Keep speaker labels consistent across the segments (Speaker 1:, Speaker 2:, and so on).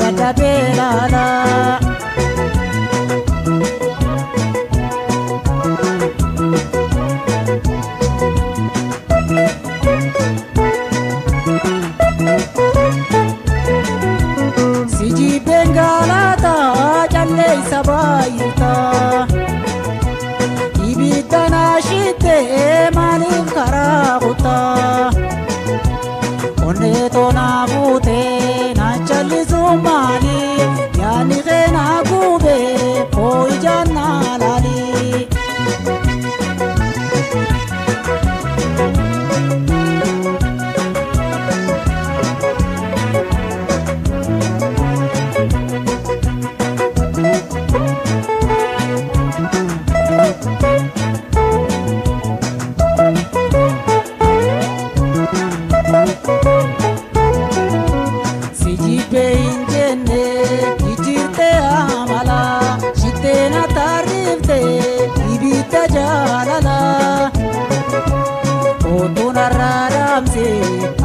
Speaker 1: anda dabeelala. Siji bengalata calleessa baay'ata ibidda naashite maaliif karaa kutaa onnee toonaa fuutee na callisu maali yaadni kee na gubee koo ijaan na laali.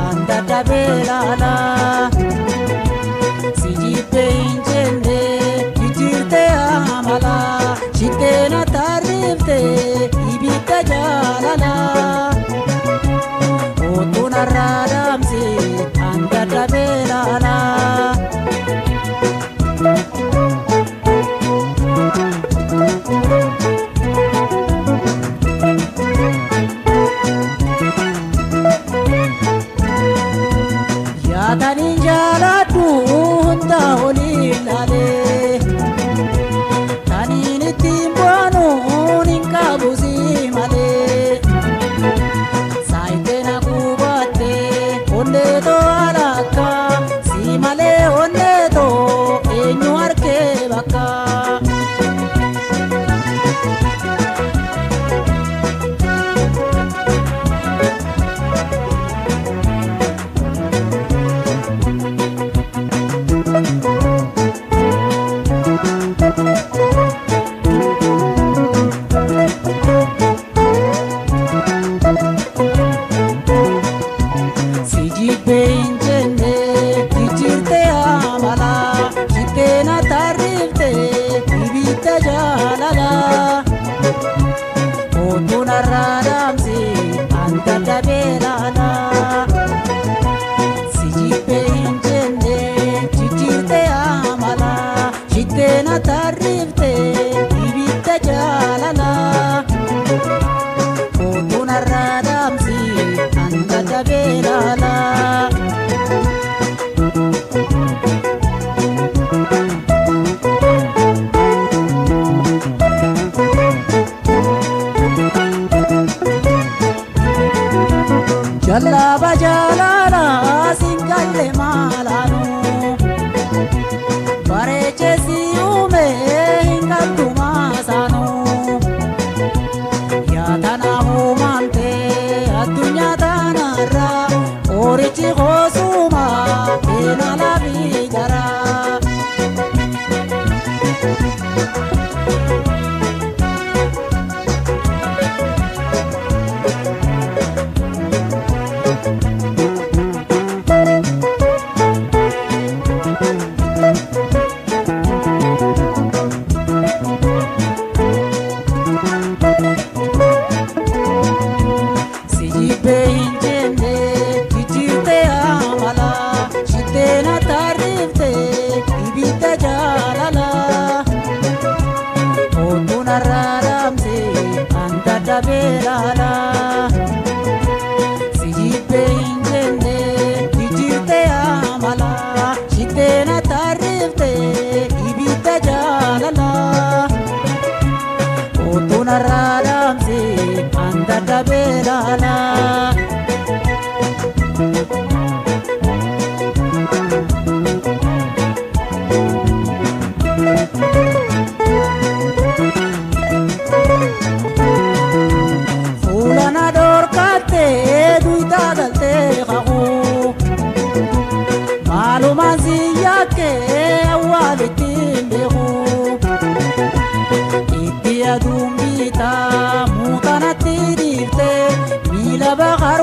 Speaker 1: Anda dabeelala sijibe injenne jijjiirte amala shittee na tarrifte ibidda jaalala otuun arraadamse anda dabeelala. Yaataniin jaaladhu hunda olii ilaalee taniin ittiin bu'anuun hin qabu si malee saayitee na qubattee onneetoo alakka si malee onneetoo eenyu harkee bakka. Otuun arraadamse anda dabeelala sijibe hin jenne jijjiirte amala shittee na tarrifte ibidda jaalala otuun arraadamse anda dabeelala. Jallaba jaalala singalle maalaanu bareechesi uume hin qabdu maasaanu yaatanaaf uumamte addunyaa tanarra qorichi koosuma eenala fi jara. Dabeelala sijibe hin jenne jijjiirte amala shittee na tarrifte ibidda jaalala otuun arraadamse anda dabeelala. Maalumaan si yakkee awwaalitti hin beeku itti aduun bitaa muuxanatti dhiiftee miila baqar